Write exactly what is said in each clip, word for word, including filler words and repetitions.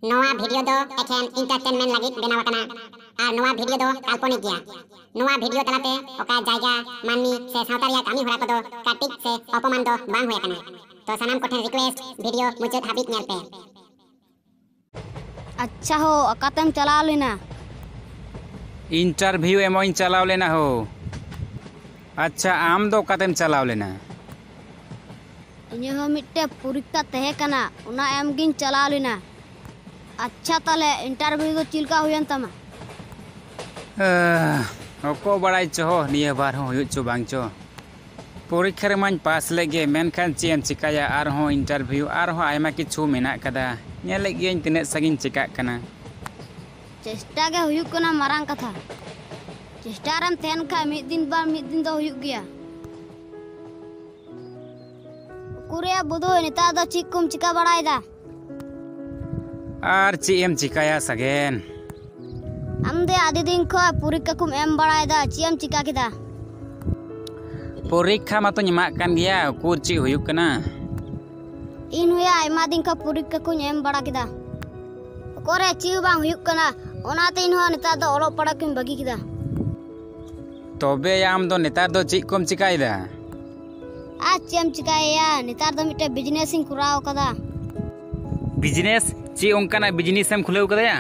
ᱱᱚᱣᱟ ᱵᱷᱤᱰᱤᱭᱳ ᱫᱚ ᱮᱠᱷᱮᱱ ᱮᱱᱴᱟᱨᱴᱮᱱᱢᱮᱱᱴ ᱞᱟᱹᱜᱤᱫ ᱵᱮᱱᱟᱣ ᱟᱠᱟᱱᱟ ᱟᱨ ᱱᱚᱣᱟ ᱵᱷᱤᱰᱤᱭᱳ ᱫᱚ ᱠᱟᱞᱯᱚᱱᱤᱠ ᱜᱮᱭᱟ᱾ ᱱᱚᱣᱟ ᱵᱷᱤᱰᱤᱭᱳ ᱛᱟᱞᱟᱛᱮ ᱚᱠᱟ ᱡᱟᱭᱜᱟ, ᱢᱟᱹᱱᱢᱤ ᱥᱮ ᱥᱟᱶᱛᱟ ᱨᱮᱭᱟᱜ ᱠᱟᱹᱢᱤ ᱦᱚᱨᱟ ᱠᱚᱫᱚ ᱠᱟᱹᱴᱤᱡ ᱥᱮ ᱚᱯᱚᱢᱟᱱ ᱫᱚ ᱵᱟᱝ ᱦᱩᱭ ᱟᱠᱟᱱᱟ᱾ ᱛᱚ ᱥᱟᱱᱟᱢ ᱠᱚᱴᱷᱮᱱ ᱨᱤᱠᱩᱭᱮᱥᱴ, ᱵᱷᱤᱰᱤᱭᱳ ᱢᱩᱪᱟᱹᱫ ᱦᱟᱹᱵᱤᱡ ᱧᱮᱞ ᱯᱮ᱾ ᱟᱪᱪᱷᱟ ᱦᱳ, ᱚᱠᱟᱛᱮᱢ ᱪᱟᱞᱟᱣ ᱞᱮᱱᱟ? ᱤᱱᱴᱟᱨᱵᱷᱤᱭᱩ ᱮᱢᱚᱜ ᱤᱧ ᱪᱟᱞᱟᱣ ᱞᱮᱱᱟ ᱦᱳ᱾ ᱟᱪᱪᱷᱟ, ᱟᱢ ᱫᱚ ᱚᱠᱟᱛᱮᱢ ᱪᱟᱞᱟᱣ ᱞᱮᱱᱟ? ᱤᱧᱟᱹᱜ ᱦᱚᱸ ᱢᱤᱫᱴᱮᱡ ᱯᱚᱨᱤᱠᱠᱷᱟ ᱛᱟᱦᱮᱸ ᱠᱟᱱᱟ, ᱚᱱᱟ ᱮᱢ ᱜᱤᱧ ᱪᱟᱞᱟᱣ ᱞᱮᱱᱟ᱾ ᱟᱪᱪᱷᱟ, ᱛᱟᱦᱞᱮ ᱤᱱᱴᱟᱨᱵᱷᱤᱭᱩ ᱫᱚ ᱪᱮᱫ ᱞᱮᱠᱟ ᱦᱩᱭᱮᱱ ᱛᱟᱢᱟ? ᱟᱦ, ᱚᱠᱚᱭ ᱵᱟᱲᱟᱭ ᱪᱚ ᱱᱤᱭᱟᱹ ᱵᱟᱨ ᱦᱚᱸ ᱦᱩᱭᱩᱜ ᱪᱚ ᱵᱟᱝ ᱪᱚ᱾ ᱯᱚᱨᱤᱠᱠᱷᱟ ᱨᱮᱢᱟᱧ ᱯᱟᱥ ᱞᱮᱫ ᱜᱮ, ᱢᱮᱱᱠᱷᱟᱱ ᱪᱮᱫ ᱮᱢ ᱪᱤᱠᱟᱹᱭᱟ, ᱟᱨᱦᱚᱸ ᱤᱱᱴᱟᱨᱵᱷᱤᱭᱩ, ᱟᱨᱦᱚᱸ ᱟᱭᱢᱟ ᱠᱤᱪᱷᱩ ᱢᱮᱱᱟᱜ ᱠᱟᱫᱟ᱾ ᱧᱮᱞᱮᱫ ᱜᱤᱭᱟᱹᱧ ᱛᱤᱱᱟᱹᱜ ᱥᱟᱺᱜᱤᱧ ᱪᱤᱠᱟᱹᱜ ᱠᱟᱱᱟ᱾ ᱪᱮᱥᱴᱟ ᱜᱮ ᱦᱩᱭᱩᱜ ᱠᱟᱱᱟ ᱢᱟᱨᱟᱝ ᱠᱟᱛᱷᱟ᱾ ᱪᱮᱥᱴᱟ ᱨᱮᱢ ᱛᱟᱦᱮᱱ ᱠᱷᱟᱱ ᱢᱤᱫ ᱫᱤᱱ ᱵᱟᱝ ᱢᱤᱫ ᱫᱤᱱ ᱫᱚ ᱦᱩᱭᱩᱜ ᱜᱮᱭᱟ᱾ ᱩᱠᱩᱨᱭᱟ ᱵᱩᱫᱷᱩ, ᱱᱮᱛᱟᱨ ᱫᱚ ᱪᱮᱫ ᱠᱚᱢ ᱪᱤᱠᱟ ᱵᱟᱲᱟᱭᱮᱫᱟ? ᱟᱨ ᱪᱮᱫ ᱮᱢ ᱪᱤᱠᱟᱹᱭᱟ ᱥᱟᱜᱮᱱ? ᱟᱢ ᱫᱚ ᱟᱹᱰᱤ ᱫᱤᱱ ᱠᱷᱚᱱ ᱯᱚᱨᱤᱠᱠᱷᱟ ᱠᱚᱢ ᱮᱢ ᱵᱟᱲᱟᱭᱮᱫᱟ, ᱪᱮᱫ ᱮᱢ ᱪᱤᱠᱟ ᱠᱮᱫᱟ? ᱯᱚᱨᱤᱠᱠᱷᱟ ᱢᱟᱛᱚᱧ ᱮᱢᱟᱜ ᱠᱟᱱ ᱜᱮᱭᱟ, ᱩᱠᱩᱨ ᱪᱮᱫ ᱦᱩᱭᱩᱜ ᱠᱟᱱᱟ? ᱤᱧ ᱦᱚᱸᱭᱟ ᱟᱭᱢᱟ ᱫᱤᱱ ᱠᱷᱚᱱ ᱯᱚᱨᱤᱠᱠᱷᱟ ᱠᱚᱧ ᱮᱢ ᱵᱟᱲᱟ ᱠᱮᱫᱟ, ᱚᱠᱚᱨᱮ ᱪᱮᱫ ᱦᱚᱸ ᱵᱟᱝ ᱦᱩᱭᱩᱜ ᱠᱟᱱᱟ᱾ ᱚᱱᱟᱛᱮ ᱤᱧ ᱦᱚᱸ ᱱᱮᱛᱟᱨ ᱫᱚ ᱚᱞᱚᱜ ᱯᱟᱲᱦᱟᱜ ᱠᱚᱧ ᱵᱟᱹᱜᱤ ᱠᱮᱫᱟ᱾ ᱛᱚᱵᱮ ᱟᱢ ᱫᱚ ᱱᱮᱛᱟᱨ ᱫᱚ ᱪᱮᱫ ᱠᱚᱢ ᱪᱤᱠᱟᱭᱮᱫᱟ? ᱟᱨ ᱪᱮᱫ ᱮᱢ ᱪᱤᱠᱟᱭᱮᱭᱟ, ᱱᱮᱛᱟᱨ ᱫᱚ ᱢᱤᱫᱴᱮᱡ ᱵᱤᱡᱽᱱᱮᱥ ᱤᱧ ᱠᱚᱨᱟᱣ ᱠᱟᱫᱟ᱾ ᱵᱤᱡᱽᱱᱮᱥ? ᱪᱮᱫ ᱚᱱᱠᱟᱱᱟᱜ ᱵᱤᱡᱽᱱᱮᱥ ᱮᱢ ᱠᱷᱩᱞᱟᱹᱣ ᱠᱟᱫᱟᱭᱟ?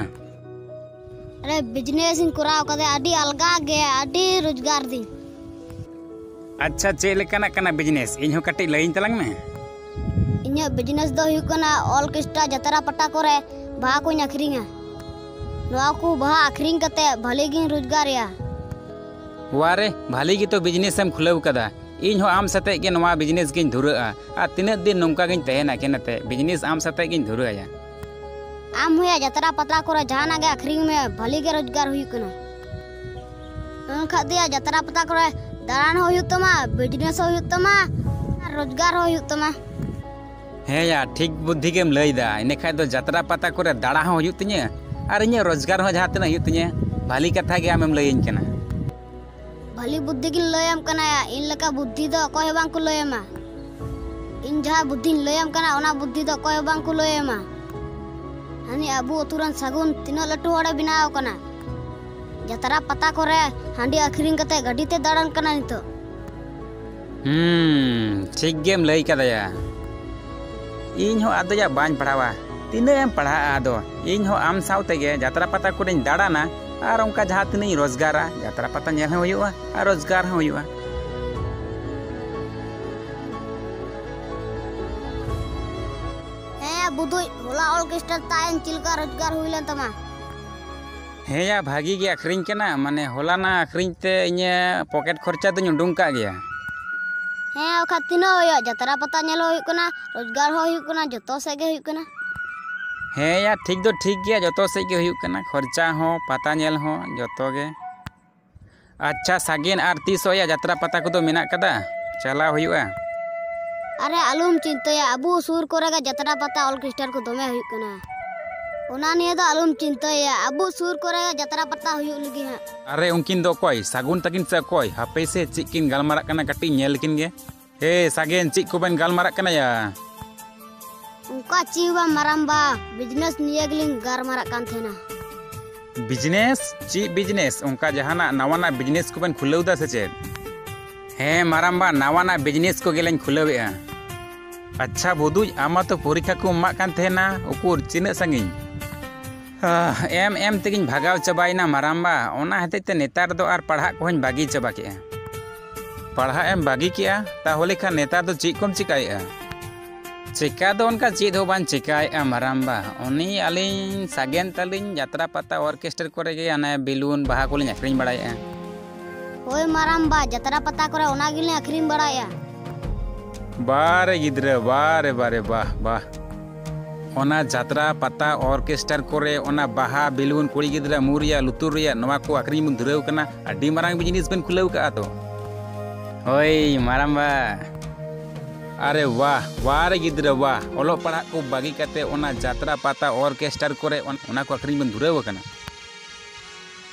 ᱟᱨᱮ, ᱵᱤᱡᱽᱱᱮᱥ ᱤᱧ ᱠᱚᱨᱟᱣ ᱠᱟᱫᱟ, ᱟᱹᱰᱤ ᱟᱞᱜᱟ ᱜᱮ, ᱟᱹᱰᱤ ᱨᱳᱡᱽᱜᱟᱨ ᱫᱤᱧ᱾ ᱟᱪᱪᱷᱟ, ᱪᱮᱫ ᱞᱮᱠᱟᱱᱟᱜ ᱠᱟᱱᱟ ᱵᱤᱡᱽᱱᱮᱥ? ᱤᱧ ᱦᱚᱸ ᱠᱟᱹᱴᱤᱡ ᱞᱟᱹᱭᱟᱹᱧ ᱛᱟᱞᱟᱝ ᱢᱮ᱾ ᱤᱧᱟᱹᱜ ᱵᱤᱡᱽᱱᱮᱥ ᱫᱚ ᱦᱩᱭᱩᱜ ᱠᱟᱱᱟ, ᱚᱨᱠᱮᱥᱴᱨᱟ ᱡᱟᱛᱨᱟ ᱯᱟᱛᱟ ᱠᱚᱨᱮ ᱵᱟᱦᱟ ᱠᱚᱧ ᱟᱹᱠᱷᱨᱤᱧᱟ᱾ ᱱᱚᱣᱟ ᱠᱚ ᱵᱟᱦᱟ ᱟᱹᱠᱷᱨᱤᱧ ᱠᱟᱛᱮ ᱵᱷᱟᱹᱞᱤ ᱜᱤᱧ ᱨᱳᱡᱽᱜᱟᱨᱮᱜᱼᱟ᱾ ᱣᱟ ᱨᱮ, ᱵᱷᱟᱹᱞᱤ ᱜᱮᱛᱚ ᱵᱤᱡᱽᱱᱮᱥ ᱮᱢ ᱠᱷᱩᱞᱟᱹᱣ ᱠᱟᱫᱟ᱾ ᱤᱧ ᱦᱚᱸ ᱟᱢ ᱥᱟᱛᱮᱜ ᱜᱮ ᱱᱚᱣᱟ ᱵᱤᱡᱽᱱᱮᱥ ᱜᱤᱧ ᱫᱷᱩᱨᱟᱹᱜᱼᱟ᱾ ᱟᱨ ᱛᱤᱱᱟᱹᱜ ᱫᱤᱱ ᱱᱚᱝᱠᱟ ᱜᱤᱧ ᱛᱟᱦᱮᱱᱟ ᱠᱮᱱᱮᱛᱮ, ᱵᱤᱡᱽᱱᱮᱥ ᱟᱢ ᱥᱟᱛᱮᱜ ᱜᱤᱧ ᱫᱷᱩᱨᱟᱹᱜᱼᱟ᱾ ᱟᱢ ᱦᱚᱸᱭᱟ ᱡᱟᱛᱨᱟ ᱯᱟᱛᱟ ᱠᱚᱨᱮ ᱡᱟᱦᱟᱱᱟᱜ ᱜᱮ ᱟᱹᱠᱷᱨᱤᱧ ᱢᱮ, ᱵᱷᱟᱹᱞᱤ ᱜᱮ ᱨᱳᱡᱽᱜᱟᱨ ᱦᱩᱭᱩᱜ ᱠᱟᱱᱟ᱾ ᱮᱱᱠᱷᱟᱡ ᱫᱚᱭᱟ ᱡᱟᱛᱨᱟ ᱯᱟᱛᱟ ᱠᱚᱨᱮ ᱫᱟᱬᱟᱱ ᱦᱚᱸ ᱦᱩᱭᱩᱜ ᱛᱟᱢᱟ, ᱵᱤᱡᱽᱱᱮᱥ ᱦᱚᱸ ᱦᱩᱭᱩᱜ ᱛᱟᱢᱟ, ᱟᱨ ᱨᱳᱡᱽᱜᱟᱨ ᱦᱚᱸ ᱦᱩᱭᱩᱜ ᱛᱟᱢᱟ᱾ ᱦᱮᱸᱭᱟ, ᱴᱷᱤᱠ ᱵᱩᱫᱽᱫᱷᱤ ᱜᱮᱢ ᱞᱟᱹᱭᱫᱟ᱾ ᱤᱱᱟᱹ ᱠᱷᱟᱡ ᱫᱚ ᱡᱟᱛᱨᱟ ᱯᱟᱛᱟ ᱠᱚᱨᱮ ᱫᱟᱬᱟ ᱦᱚᱸ ᱦᱩᱭᱩᱜ ᱛᱤᱧᱟᱹ ᱟᱨ ᱤᱧᱟᱹᱜ ᱨᱳᱡᱽᱜᱟᱨ ᱦᱚᱸ ᱡᱟᱦᱟᱸ ᱛᱤᱱᱟᱹᱜ ᱦᱩᱭᱩᱜ ᱛᱤᱧᱟᱹ᱾ ᱵᱷᱟᱹᱞᱤ ᱠᱟᱛᱷᱟ ᱜᱮ ᱟᱢᱮᱢ ᱞᱟᱹᱭᱟᱹᱧ ᱠᱟᱱᱟ᱾ ᱵᱷᱟᱹᱞᱤ ᱵᱩᱫᱽᱫᱷᱤ ᱜᱤᱧ ᱞᱟᱹᱭᱟᱢ ᱠᱟᱱᱟ, ᱤᱧ ᱞᱮᱠᱟ ᱵᱩᱫᱽᱫᱷᱤ ᱫᱚ ᱚᱠᱚᱭ ᱦᱚᱸ ᱵᱟᱝ ᱠᱚ ᱞᱟᱹᱭᱟᱢᱟ᱾ ᱤᱧ ᱡᱟᱦᱟᱸ ᱵᱩᱫᱽᱫᱷᱤᱧ ᱞᱟᱹᱭᱟᱢ ᱠᱟᱱᱟ, ᱚᱱᱟ ᱵᱩᱫᱽᱫᱷᱤ ᱫᱚ ᱚᱠᱚᱭ ᱦᱚᱸ ᱵᱟᱝ ᱠᱚ ᱞᱟᱹᱭᱟᱢᱟ᱾ ᱟᱵᱚ ᱟᱹᱛᱩ ᱨᱮᱱ ᱥᱟᱹᱜᱩᱱ ᱛᱤᱱᱟᱹᱜ ᱞᱟᱹᱴᱩ ᱦᱚᱲᱮ ᱵᱮᱱᱟᱣ ᱟᱠᱟᱱᱟ᱾ ᱡᱟᱛᱨᱟ ᱯᱟᱛᱟ ᱠᱚᱨᱮ ᱦᱟᱺᱰᱤ ᱟᱹᱠᱷᱨᱤᱧ ᱠᱟᱛᱮ ᱜᱟᱹᱰᱤ ᱛᱮ ᱫᱟᱬᱟᱱ ᱠᱟᱱᱟ ᱱᱤᱛᱚᱜ᱾ ᱦᱩᱸ, ᱴᱷᱤᱠ ᱜᱮᱢ ᱞᱟᱹᱭ ᱠᱟᱫᱟᱭᱟ᱾ ᱤᱧ ᱦᱚᱸ ᱟᱫᱚᱭᱟ ᱵᱟᱹᱧ ᱯᱟᱲᱦᱟᱣᱟ᱾ ᱛᱤᱱᱟᱹᱜ ᱮᱢ ᱯᱟᱲᱦᱟᱜᱼᱟ ᱟᱫᱚ? ᱤᱧ ᱦᱚᱸ ᱟᱢ ᱥᱟᱶ ᱛᱮᱜᱮ ᱡᱟᱛᱨᱟ ᱯᱟᱛᱟ ᱠᱚᱨᱮᱧ ᱫᱟᱬᱟᱱᱟ ᱟᱨ ᱚᱱᱠᱟ ᱡᱟᱦᱟᱸ ᱛᱤᱱᱟᱹᱜ ᱤᱧ ᱨᱳᱡᱽᱜᱟᱨᱟ, ᱡᱟᱛᱨᱟ ᱯᱟᱛᱟ ᱧᱮᱞ ᱦᱚᱸ ᱦᱩᱭᱩᱜᱼᱟ ᱟᱨ ᱨᱳᱡᱽᱜᱟᱨ ᱦᱚᱸ ᱦᱩᱭᱩᱜᱼᱟ᱾ ᱦᱮᱸ ᱵᱩᱫᱩᱡ, ᱦᱚᱞᱟ ᱚᱨᱠᱮᱥᱴᱟᱨ ᱛᱟᱭᱮᱱ, ᱪᱮᱫ ᱞᱮᱠᱟ ᱨᱳᱡᱽᱜᱟᱨ ᱦᱩᱭ ᱞᱮᱱ ᱛᱟᱢᱟ? ᱦᱮᱸᱭᱟ, ᱵᱷᱟᱹᱜᱤ ᱜᱮ ᱟᱹᱠᱷᱨᱤᱧ ᱠᱟᱱᱟ, ᱢᱟᱱᱮ ᱦᱚᱞᱟᱱᱟᱜ ᱟᱹᱠᱷᱨᱤᱧ ᱛᱮ ᱤᱧᱟᱹᱜ ᱯᱚᱠᱮᱴ ᱠᱷᱚᱨᱪᱟ ᱫᱚᱧ ᱩᱰᱩᱝ ᱠᱟᱜ ᱜᱮᱭᱟ᱾ ᱦᱮᱸ, ᱵᱟᱠᱷᱟᱡ ᱛᱤᱱᱟᱹᱜ ᱦᱩᱭᱩᱜᱼᱟ? ᱡᱟᱛᱨᱟ ᱯᱟᱛᱟ ᱧᱮᱞ ᱦᱚᱸ ᱦᱩᱭᱩᱜ ᱠᱟᱱᱟ, ᱨᱳᱡᱽᱜᱟᱨ ᱦᱚᱸ ᱦᱩᱭᱩᱜ ᱠᱟᱱᱟ, ᱡᱚᱛᱚ ᱥᱮᱫ ᱜᱮ ᱦᱩᱭᱩᱜ ᱠᱟᱱᱟ᱾ ᱦᱮᱸᱭᱟ, ᱴᱷᱤᱠ ᱫᱚ ᱴᱷᱤᱠ ᱜᱮᱭᱟ, ᱡᱚᱛᱚ ᱥᱮᱫ ᱜᱮ ᱦᱩᱭᱩᱜ ᱠᱟᱱᱟ, ᱠᱷᱚᱨᱪᱟ ᱦᱚᱸ, ᱯᱟᱛᱟ ᱧᱮᱞ ᱦᱚᱸ, ᱡᱚᱛᱚ ᱜᱮ᱾ ᱟᱪᱪᱷᱟ ᱥᱟᱜᱮᱱ, ᱟᱨ ᱛᱤᱥᱚᱜ ᱭᱟ ᱡᱟᱛᱨᱟ ᱯᱟᱛᱟ ᱠᱚᱫᱚ ᱢᱮᱱᱟᱜ ᱠᱟᱫᱟ? ᱪᱟᱞᱟᱣ ᱦᱩᱭᱩᱜᱼᱟ᱾ ᱟᱨᱮ ᱟᱞᱚᱢ ᱪᱤᱱᱛᱟᱹᱭᱟ, ᱟᱵᱚ ᱥᱩᱨ ᱠᱚᱨᱮ ᱜᱮ ᱡᱟᱛᱨᱟ ᱯᱟᱛᱟ ᱚᱨᱠᱮᱥᱴᱟᱨ ᱠᱚ ᱫᱚᱢᱮ ᱦᱩᱭᱩᱜ ᱠᱟᱱᱟ᱾ ᱚᱱᱟ ᱱᱤᱭᱮ ᱫᱚ ᱟᱞᱚᱢ ᱪᱤᱱᱛᱟᱹᱭᱟ, ᱟᱵᱚ ᱥᱩᱨ ᱠᱚᱨᱮ ᱜᱮ ᱡᱟᱛᱨᱟ ᱯᱟᱛᱟ ᱦᱩᱭᱩᱜ ᱞᱟᱹᱜᱤᱫ ᱦᱟᱸᱜ᱾ ᱟᱨᱮ ᱩᱱᱠᱤᱱ ᱫᱚ ᱚᱠᱚᱭ? ᱥᱟᱹᱜᱩᱱ ᱛᱟᱹᱠᱤᱱ ᱥᱮ ᱚᱠᱚᱭ? ᱦᱟᱯᱮ ᱥᱮ ᱪᱮᱫ ᱠᱤᱱ ᱜᱟᱞᱢᱟᱨᱟᱜ ᱠᱟᱱᱟ, ᱠᱟᱹᱴᱤᱡ ᱧᱮᱞ ᱠᱤᱱ ᱜᱮ᱾ ᱦᱮ ᱥᱟᱜᱮᱱ, ᱪᱮᱫ ᱠᱚᱵᱮᱱ ᱜᱟᱞᱢᱟᱨᱟᱜ ᱠᱟᱱᱟ ᱭᱟ? ᱚᱱᱠᱟ ᱪᱮᱫ ᱦᱚᱸ ᱵᱟᱝ ᱢᱟᱨᱟᱝᱵᱟ, ᱵᱤᱡᱽᱱᱮᱥ ᱱᱤᱭᱮ ᱜᱮᱞᱤᱧ ᱜᱟᱞᱢᱟᱨᱟᱜ ᱠᱟᱱ ᱛᱟᱦᱮᱱᱟ᱾ ᱵᱤᱡᱽᱱᱮᱥ? ᱪᱮᱫ ᱵᱤᱡᱽᱱᱮᱥ? ᱚᱱᱠᱟ ᱡᱟᱦᱟᱱᱟᱜ ᱱᱟᱣᱟᱱᱟᱜ ᱵᱤᱡᱽᱱᱮᱥ ᱠᱚᱵᱮᱱ ᱠᱷᱩᱞᱟᱹᱣ ᱫᱟ ᱥᱮ ᱪᱮᱫ? ᱦᱮᱸ ᱢᱟᱨᱟᱝᱵᱟ, ᱱᱟᱣᱟᱱᱟᱜ ᱵᱤᱡᱽᱱᱮᱥ ᱠᱚᱜᱮᱞᱤᱧ ᱠᱷᱩᱞᱟᱹᱣᱮᱫᱼᱟ᱾ ᱟᱪᱪᱷᱟ ᱵᱩᱫᱩᱡ, ᱟᱢ ᱢᱟᱛᱚ ᱯᱚᱨᱤᱠᱠᱷᱟ ᱠᱚᱢ ᱮᱢᱟᱜ ᱠᱟᱱ ᱛᱟᱦᱮᱱᱟ, ᱩᱠᱩᱨ ᱛᱤᱱᱟᱹᱜ ᱥᱟᱺᱜᱤᱧ? ᱟᱦ, ᱮᱢ ᱮᱢ ᱛᱮᱜᱤᱧ ᱵᱷᱟᱜᱟᱣ ᱪᱟᱵᱟᱭᱮᱱᱟ ᱢᱟᱨᱟᱝᱵᱟ, ᱚᱱᱟ ᱦᱚᱛᱮᱡ ᱛᱮ ᱱᱮᱛᱟᱨ ᱫᱚ ᱟᱨ ᱯᱟᱲᱦᱟᱜ ᱠᱚᱦᱚᱸᱧ ᱵᱟᱹᱜᱤ ᱪᱟᱵᱟ ᱠᱮᱜᱼᱟ᱾ ᱯᱟᱲᱦᱟᱜ ᱮᱢ ᱵᱟᱹᱜᱤ ᱠᱮᱜᱼᱟ? ᱛᱟᱦᱚᱞᱮ ᱠᱷᱟᱱ ᱱᱮᱛᱟᱨ ᱫᱚ ᱪᱮᱫ ᱠᱚᱢ ᱪᱮᱠᱟᱭᱮᱜᱼᱟ? ᱪᱮᱠᱟ ᱫᱚ ᱚᱱᱠᱟ ᱪᱮᱫ ᱦᱚᱸ ᱵᱟᱝ ᱪᱮᱠᱟᱭᱮᱜᱼᱟ ᱢᱟᱨᱟᱝᱵᱟ, ᱩᱱᱤ ᱟᱹᱞᱤᱧ ᱥᱟᱜᱮᱱ ᱛᱟᱹᱞᱤᱧ ᱡᱟᱛᱨᱟ ᱯᱟᱛᱟ ᱚᱨᱠᱮᱥᱴᱟᱨ ᱠᱚᱨᱮ ᱜᱮ ᱦᱟᱱᱮ ᱵᱮᱞᱩᱱ ᱵᱟᱦᱟ ᱠᱚᱞᱤᱧ ᱟᱹᱠᱷᱨᱤᱧ ᱵᱟᱲᱟᱭᱮᱜᱼᱟ᱾ ᱦᱳᱭ ᱢᱟᱨᱟᱝᱵᱟ, ᱡᱟᱛᱨᱟ ᱯᱟᱛᱟ ᱠᱚᱨᱮ ᱚᱱᱟ ᱜᱮᱞᱤᱧ ᱟᱹᱠᱷᱨᱤᱧ ᱵᱟᱲᱟᱭᱮᱜᱼᱟ᱾ ᱵᱟᱦ ᱨᱮ ᱜᱤᱫᱽᱨᱟᱹ, ᱵᱟᱦ ᱨᱮ, ᱵᱟᱦ ᱨᱮ, ᱵᱟᱦ, ᱵᱟᱦ᱾ ᱚᱱᱟ ᱡᱟᱛᱨᱟ, ᱯᱟᱛᱟ, ᱚᱨᱠᱮᱥᱴᱟᱨ ᱠᱚᱨᱮ ᱚᱱᱟ ᱵᱟᱦᱟ, ᱵᱮᱞᱩᱱ, ᱠᱩᱲᱤ ᱜᱤᱫᱽᱨᱟᱹ ᱢᱩ ᱨᱮᱭᱟᱜ, ᱞᱩᱛᱩᱨ ᱨᱮᱭᱟᱜ, ᱱᱚᱣᱟ ᱠᱚ ᱟᱹᱠᱷᱨᱤᱧ ᱵᱚᱱ ᱫᱷᱩᱨᱟᱹᱣ ᱠᱟᱱᱟ᱾ ᱟᱹᱰᱤ ᱢᱟᱨᱟᱝ ᱵᱤᱡᱽᱱᱮᱥ ᱵᱮᱱ ᱠᱷᱩᱞᱟᱹᱣ ᱠᱟᱜᱼᱟ ᱛᱚ᱾ ᱦᱳᱭ, ᱢᱟᱨᱟᱝᱵᱟ᱾ ᱟᱨᱮ ᱵᱟᱦ, ᱵᱟᱦ ᱨᱮ ᱜᱤᱫᱽᱨᱟᱹ, ᱵᱟᱦ᱾ ᱚᱞᱚᱜ ᱯᱟᱲᱦᱟᱜ ᱠᱚ ᱵᱟᱹᱜᱤ ᱠᱟᱛᱮ ᱚᱱᱟ ᱡᱟᱛᱨᱟ, ᱯᱟᱛᱟ, ᱚᱨᱠᱮᱥᱴᱟᱨ ᱠᱚᱨᱮ ᱚᱱ-, ᱚᱱᱟ ᱠᱚ ᱟᱹᱠᱷᱨᱤᱧ ᱵᱮᱱ ᱫᱷᱩᱨᱟᱹᱣ ᱟᱠᱟᱱᱟ᱾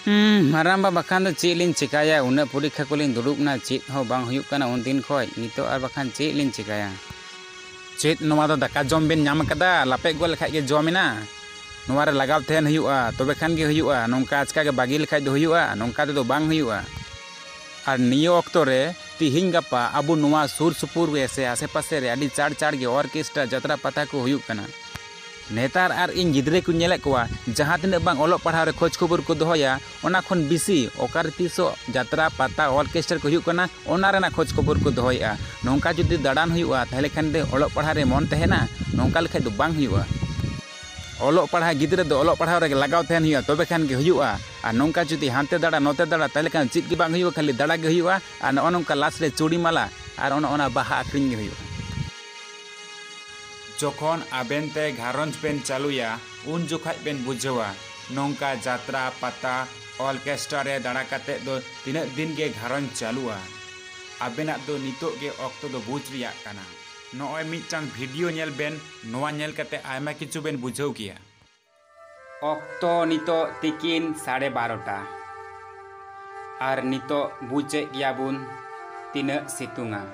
ᱦᱩᱸ, ᱢᱟᱨᱟᱝᱵᱟ, ᱵᱟᱠᱷᱟᱱ ᱫᱚ ᱪᱮᱫ ᱞᱤᱧ ᱪᱮᱠᱟᱭᱟ? ᱩᱱᱟᱹᱜ ᱯᱚᱨᱤᱠᱠᱷᱟ ᱠᱚᱞᱤᱧ ᱫᱩᱲᱩᱵ ᱱᱟ, ᱪᱮᱫ ᱦᱚᱸ ᱵᱟᱝ ᱦᱩᱭᱩᱜ ᱠᱟᱱᱟ ᱩᱱ ᱫᱤᱱ ᱠᱷᱚᱡ᱾ ᱱᱤᱛᱚᱜ ᱟᱨ ᱵᱟᱠᱷᱟᱱ ᱪᱮᱫ ᱞᱤᱧ ᱪᱮᱠᱟᱭᱟ? ᱪᱮᱫ, ᱱᱚᱣᱟ ᱫᱚ ᱫᱟᱠᱟ ᱡᱚᱢ ᱵᱮᱱ ᱧᱟᱢ ᱠᱟᱫᱟ? ᱞᱟᱯᱮᱫ ᱜᱚᱫ ᱞᱮᱠᱷᱟᱡ ᱜᱮ ᱡᱚᱢ ᱮᱱᱟ᱾ ᱱᱚᱣᱟ ᱨᱮ ᱞᱟᱜᱟᱣ ᱛᱟᱦᱮᱱ ᱦᱩᱭᱩᱜᱼᱟ, ᱛᱚᱵᱮ ᱠᱷᱟᱱ ᱜᱮ ᱦᱩᱭᱩᱜᱼᱟ᱾ ᱱᱚᱝᱠᱟ ᱟᱪᱠᱟ ᱜᱮ ᱵᱟᱹᱜᱤ ᱞᱮᱠᱷᱟᱡ ᱫᱚ ᱦᱩᱭᱩᱜᱼᱟ? ᱱᱚᱝᱠᱟ ᱛᱮᱫᱚ ᱵᱟᱝ ᱦᱩᱭᱩᱜᱼᱟ᱾ ᱟᱨ ᱱᱤᱭᱟᱹ ᱚᱠᱛᱚ ᱨᱮ ᱛᱤᱦᱤᱧ ᱜᱟᱯᱟ ᱟᱵᱚ ᱱᱚᱣᱟ ᱥᱩᱨ ᱥᱩᱯᱩᱨ ᱨᱮ ᱥᱮ ᱟᱥᱮ ᱯᱟᱥᱮ ᱨᱮ ᱟᱹᱰᱤ ᱪᱟᱲ ᱪᱟᱲ ᱜᱮ ᱚᱨᱠᱮᱥᱴᱨᱟ, ᱡᱟᱛᱨᱟ, ᱯᱟᱛᱟ ᱠᱚ ᱦᱩᱭᱩᱜ ᱠᱟᱱᱟ᱾ ᱱᱮᱛᱟᱨ ᱟᱨ ᱤᱧ ᱜᱤᱫᱽᱨᱟᱹ ᱠᱚᱧ ᱧᱮᱞᱮᱫ ᱠᱚᱣᱟ, ᱡᱟᱦᱟᱸ ᱛᱤᱱᱟᱹᱜ ᱵᱟᱝ ᱚᱞᱚᱜ ᱯᱟᱲᱦᱟᱣ ᱨᱮ ᱠᱷᱳᱡᱽ ᱠᱷᱚᱵᱚᱨ ᱠᱚ ᱫᱚᱦᱚᱭᱟ, ᱚᱱᱟ ᱠᱷᱚᱱ ᱵᱮᱥᱤ ᱚᱠᱟᱨᱮ ᱛᱤᱥᱚᱜ ᱡᱟᱛᱨᱟ, ᱯᱟᱛᱟ, ᱚᱨᱠᱮᱥᱴᱟᱨ ᱠᱚ ᱦᱩᱭᱩᱜ ᱠᱟᱱᱟ, ᱚᱱᱟ ᱨᱮᱱᱟᱜ ᱠᱷᱳᱡᱽ ᱠᱷᱚᱵᱚᱨ ᱠᱚ ᱫᱚᱦᱚᱭᱮᱫᱼᱟ᱾ ᱱᱚᱝᱠᱟ ᱡᱩᱫᱤ ᱫᱟᱬᱟᱱ ᱦᱩᱭᱩᱜᱼᱟ, ᱛᱟᱦᱚᱞᱮ ᱠᱷᱟᱱ ᱫᱚ ᱚᱞᱚᱜ ᱯᱟᱲᱦᱟᱣ ᱨᱮ ᱢᱚᱱ ᱛᱟᱦᱮᱱᱟ? ᱱᱚᱝᱠᱟ ᱞᱮᱠᱷᱟᱡ ᱫᱚ ᱵᱟᱝ ᱦᱩᱭᱩᱜᱼᱟ᱾ ᱚᱞᱚᱜ ᱯᱟᱲᱦᱟᱣ ᱜᱤᱫᱽᱨᱟᱹ ᱫᱚ ᱚᱞᱚᱜ ᱯᱟᱲᱦᱟᱣ ᱨᱮᱜᱮ ᱞᱟᱜᱟᱣ ᱛᱟᱦᱮᱱ ᱦᱩᱭᱩᱜᱼᱟ, ᱛᱚᱵᱮ ᱠᱷᱟᱱ ᱜᱮ ᱦᱩᱭᱩᱜᱼᱟ᱾ ᱟᱨ ᱱᱚᱝᱠᱟ ᱡᱩᱫᱤ ᱦᱟᱱᱛᱮ ᱫᱟᱬᱟ ᱱᱚᱛᱮ ᱫᱟᱬᱟ, ᱛᱟᱦᱚᱞᱮ ᱠᱷᱟᱱ ᱪᱮᱫ ᱜᱮ ᱵᱟᱝ ᱦᱩᱭᱩᱜᱼᱟ, ᱠᱷᱟᱹᱞᱤ ᱫᱟᱬᱟ ᱜᱮ ᱦᱩᱭᱩᱜᱼᱟ᱾ ᱟᱨ ᱱᱚᱜᱼᱚ ᱱᱚᱝᱠᱟ ᱞᱟᱥ ᱨᱮ ᱪᱩᱲᱤ ᱢᱟᱞᱟ ᱟᱨ ᱚᱱᱟ, ᱚᱱᱟ ᱵᱟᱦᱟ ᱟᱹᱠᱷᱨᱤᱧ ᱜᱮ ᱦᱩᱭᱩᱜᱼᱟ᱾ ᱡᱚᱠᱷᱚᱱ ᱟᱵᱮᱱ ᱛᱮ ᱜᱷᱟᱨᱚᱸᱡᱽ ᱵᱮᱱ ᱪᱟᱹᱞᱩᱭᱟ, ᱩᱱ ᱡᱚᱠᱷᱟᱡ ᱵᱮᱱ ᱵᱩᱡᱷᱟᱹᱣᱟ ᱱᱚᱝᱠᱟ ᱡᱟᱛᱨᱟ, ᱯᱟᱛᱟ, ᱚᱨᱠᱮᱥᱴᱨᱟ ᱨᱮ ᱫᱟᱬᱟ ᱠᱟᱛᱮ ᱫᱚ ᱛᱤᱱᱟᱹᱜ ᱫᱤᱱ ᱜᱮ ᱜᱷᱟᱨᱚᱸᱡᱽ ᱪᱟᱹᱞᱩᱜᱼᱟ᱾ ᱟᱵᱮᱱᱟᱜ ᱫᱚ ᱱᱤᱛᱚᱜ ᱜᱮ ᱚᱠᱛᱚ ᱫᱚ ᱵᱩᱡᱽ ᱨᱮᱭᱟᱜ ᱠᱟᱱᱟ᱾ ᱱᱚᱜᱼᱚᱭ ᱢᱤᱫᱴᱟᱝ ᱵᱷᱤᱰᱤᱭᱳ ᱧᱮᱞ ᱵᱮᱱ, ᱱᱚᱣᱟ ᱧᱮᱞ ᱠᱟᱛᱮ ᱟᱭᱢᱟ ᱠᱤᱪᱷᱩ ᱵᱮᱱ ᱵᱩᱡᱷᱟᱹᱣ ᱠᱮᱭᱟ᱾ ᱚᱠᱛᱚ ᱱᱤᱛᱚᱜ ᱛᱤᱠᱤᱱ ᱥᱟᱲᱮ ᱵᱟᱨᱚᱴᱟ᱾ ᱟᱨ ᱱᱤᱛᱚᱜ ᱵᱩᱡᱮᱫ ᱜᱮᱭᱟᱵᱚᱱ ᱛᱤᱱᱟᱹᱜ ᱥᱤᱛᱩᱝᱟ᱾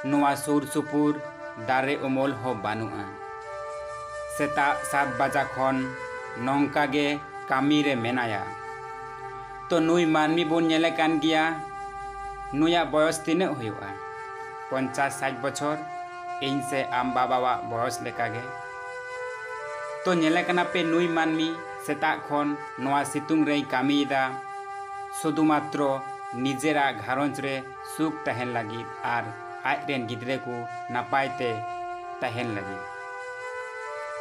ᱱᱚᱣᱟ ᱥᱩᱨ ᱥᱩᱯᱩᱨ ᱫᱟᱨᱮ ᱩᱢᱩᱞ ᱦᱚᱸ ᱵᱟᱹᱱᱩᱜᱼᱟ᱾ ᱥᱮᱛᱟᱜ ᱥᱟᱛ ᱵᱟᱡᱟ ᱠᱷᱚᱱ ᱱᱚᱝᱠᱟ ᱜᱮ ᱠᱟᱹᱢᱤ ᱨᱮ ᱢᱮᱱᱟᱭᱟ᱾ ᱛᱚ ᱱᱩᱭ ᱢᱟᱹᱱᱢᱤ ᱵᱚᱱ ᱧᱮᱞᱮ ᱠᱟᱱ ᱜᱮᱭᱟ, ᱱᱩᱭᱟᱜ ᱵᱚᱭᱚᱥ ᱛᱤᱱᱟᱹᱜ ᱦᱩᱭᱩᱜᱼᱟ? ᱯᱚᱧᱪᱟᱥ ᱥᱟᱴ ᱵᱚᱪᱷᱚᱨ, ᱤᱧ ᱥᱮ ᱟᱢ ᱵᱟᱵᱟᱣᱟᱜ ᱵᱚᱭᱚᱥ ᱞᱮᱠᱟᱜᱮ᱾ ᱛᱚ ᱧᱮᱞᱮ ᱠᱟᱱᱟ ᱯᱮ, ᱱᱩᱭ ᱢᱟᱹᱱᱢᱤ ᱥᱮᱛᱟᱜ ᱠᱷᱚᱱ ᱱᱚᱣᱟ ᱥᱤᱛᱩᱝ ᱨᱮᱭ ᱠᱟᱹᱢᱤᱭᱮᱫᱟ, ᱥᱩᱫᱷᱩ ᱢᱟᱛᱨᱚ ᱱᱤᱡᱮᱨᱟᱜ ᱜᱷᱟᱨᱚᱸᱡᱽ ᱨᱮ ᱥᱩᱠ ᱛᱟᱦᱮᱱ ᱞᱟᱹᱜᱤᱫ ᱟᱨ ᱟᱡ ᱨᱮᱱ ᱜᱤᱫᱽᱨᱟᱹ ᱠᱚ ᱱᱟᱯᱟᱭ ᱛᱮ ᱛᱟᱦᱮᱱ ᱞᱟᱹᱜᱤᱫ᱾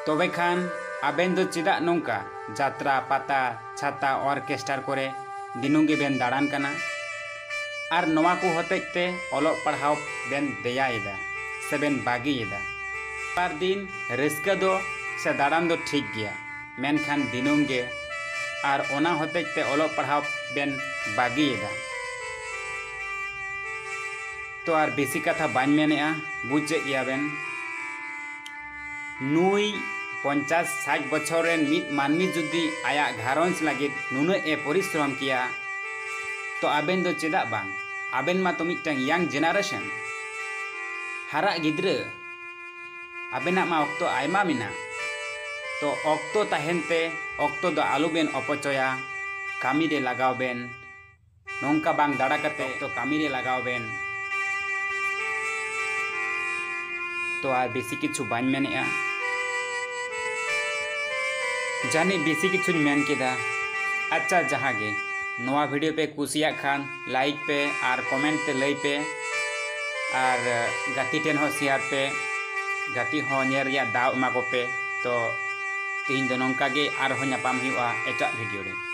ᱛᱚᱵᱮ ᱠᱷᱟᱱ ᱟᱵᱮᱱ ᱫᱚ ᱪᱮᱫᱟᱜ ᱱᱚᱝᱠᱟ ᱡᱟᱛᱨᱟ, ᱯᱟᱛᱟ, ᱪᱷᱟᱛᱟ, ᱚᱨᱠᱮᱥᱴᱟᱨ ᱠᱚᱨᱮ ᱫᱤᱱᱟᱹᱢ ᱜᱮᱵᱮᱱ ᱫᱟᱬᱟᱱ ᱠᱟᱱᱟ? ᱟᱨ ᱱᱚᱣᱟ ᱠᱚ ᱦᱚᱛᱮᱡ ᱛᱮ ᱚᱞᱚᱜ ᱯᱟᱲᱦᱟᱣ ᱵᱮᱱ ᱫᱮᱭᱟᱭᱮᱫᱟ ᱥᱮ ᱵᱮᱱ ᱵᱟᱹᱜᱤᱭᱮᱫᱟ᱾ ᱵᱟᱨ ᱫᱤᱱ ᱨᱟᱹᱥᱠᱟᱹ ᱫᱚ ᱥᱮ ᱫᱟᱬᱟᱱ ᱫᱚ ᱴᱷᱤᱠ ᱜᱮᱭᱟ, ᱢᱮᱱᱠᱷᱟᱱ ᱫᱤᱱᱟᱹᱢ ᱜᱮ ᱟᱨ ᱚᱱᱟ ᱦᱚᱛᱮᱡ ᱛᱮ ᱚᱞᱚᱜ ᱯᱟᱲᱦᱟᱣ ᱵᱮᱱ ᱵᱟᱹᱜᱤᱭᱮᱫᱟ᱾ ᱛᱚ ᱟᱨ ᱵᱮᱥᱤ ᱠᱟᱛᱷᱟ ᱵᱟᱹᱧ ᱢᱮᱱᱮᱜᱼᱟ, ᱵᱩᱡᱮᱫ ᱜᱮᱭᱟ ᱵᱮᱱ᱾ ᱱᱩᱭ ᱯᱚᱧᱪᱟᱥ ᱥᱟᱴ ᱵᱚᱪᱷᱚᱨ ᱨᱮᱱ ᱢᱤᱫ ᱢᱟᱹᱱᱢᱤ ᱡᱩᱫᱤ ᱟᱭᱟᱜ ᱜᱷᱟᱨᱚᱸᱡᱽ ᱞᱟᱹᱜᱤᱫ ᱱᱩᱱᱟᱹᱜ ᱮ ᱯᱚᱨᱤᱥᱨᱚᱢ ᱠᱮᱭᱟ, ᱛᱚ ᱟᱵᱮᱱ ᱫᱚ ᱪᱮᱫᱟᱜ ᱵᱟᱝ? ᱟᱵᱮᱱ ᱢᱟᱛᱚ ᱢᱤᱫᱴᱟᱝ ᱤᱭᱟᱝ ᱡᱮᱱᱟᱨᱮᱥᱚᱱ, ᱦᱟᱨᱟᱜ ᱜᱤᱫᱽᱨᱟᱹ, ᱟᱵᱮᱱᱟᱜ ᱢᱟ ᱚᱠᱛᱚ ᱟᱭᱢᱟ ᱢᱮᱱᱟᱜ᱾ ᱛᱚ ᱚᱠᱛᱚ ᱛᱟᱦᱮᱱ ᱛᱮ ᱚᱠᱛᱚ ᱫᱚ ᱟᱞᱚ ᱵᱮᱱ ᱚᱯᱚᱪᱚᱭᱟ, ᱠᱟᱹᱢᱤ ᱨᱮ ᱞᱟᱜᱟᱣ ᱵᱮᱱ᱾ ᱱᱚᱝᱠᱟ ᱵᱟᱝ ᱫᱟᱬᱟ ᱠᱟᱛᱮ ᱚᱠᱛᱚ ᱠᱟᱹᱢᱤ ᱨᱮ ᱞᱟᱜᱟᱣ ᱵᱮᱱ᱾ ᱛᱚ ᱟᱨ ᱵᱮᱥᱤ ᱠᱤᱪᱷᱩ ᱵᱟᱹᱧ ᱢᱮᱱᱮᱜᱼᱟ, ᱡᱟᱹᱱᱤᱡ ᱵᱮᱥᱤ ᱠᱤᱪᱷᱩᱧ ᱢᱮᱱ ᱠᱮᱫᱟ᱾ ᱟᱪᱪᱷᱟ, ᱡᱟᱦᱟᱸ ᱜᱮ, ᱱᱚᱣᱟ video ᱯᱮ ᱠᱩᱥᱤᱭᱟᱜ ᱠᱷᱟᱱ like ᱯᱮ ᱟᱨ comment ᱛᱮ ᱞᱟᱹᱭ ᱯᱮ, ᱟᱨ ᱜᱟᱛᱮ ᱴᱷᱮᱱ ᱦᱚᱸ share ᱯᱮ, ᱜᱟᱛᱮ ᱦᱚᱸ ᱧᱮᱞ ᱨᱮᱭᱟᱜ ᱫᱟᱣ ᱮᱢᱟ ᱠᱚᱯᱮ᱾ ᱛᱚ ᱛᱮᱦᱮᱧ ᱫᱚ ᱱᱚᱝᱠᱟ ᱜᱮ, ᱟᱨᱦᱚᱸ ᱧᱟᱯᱟᱢ ᱦᱩᱭᱩᱜᱼᱟ ᱮᱴᱟᱜ video ᱨᱮ᱾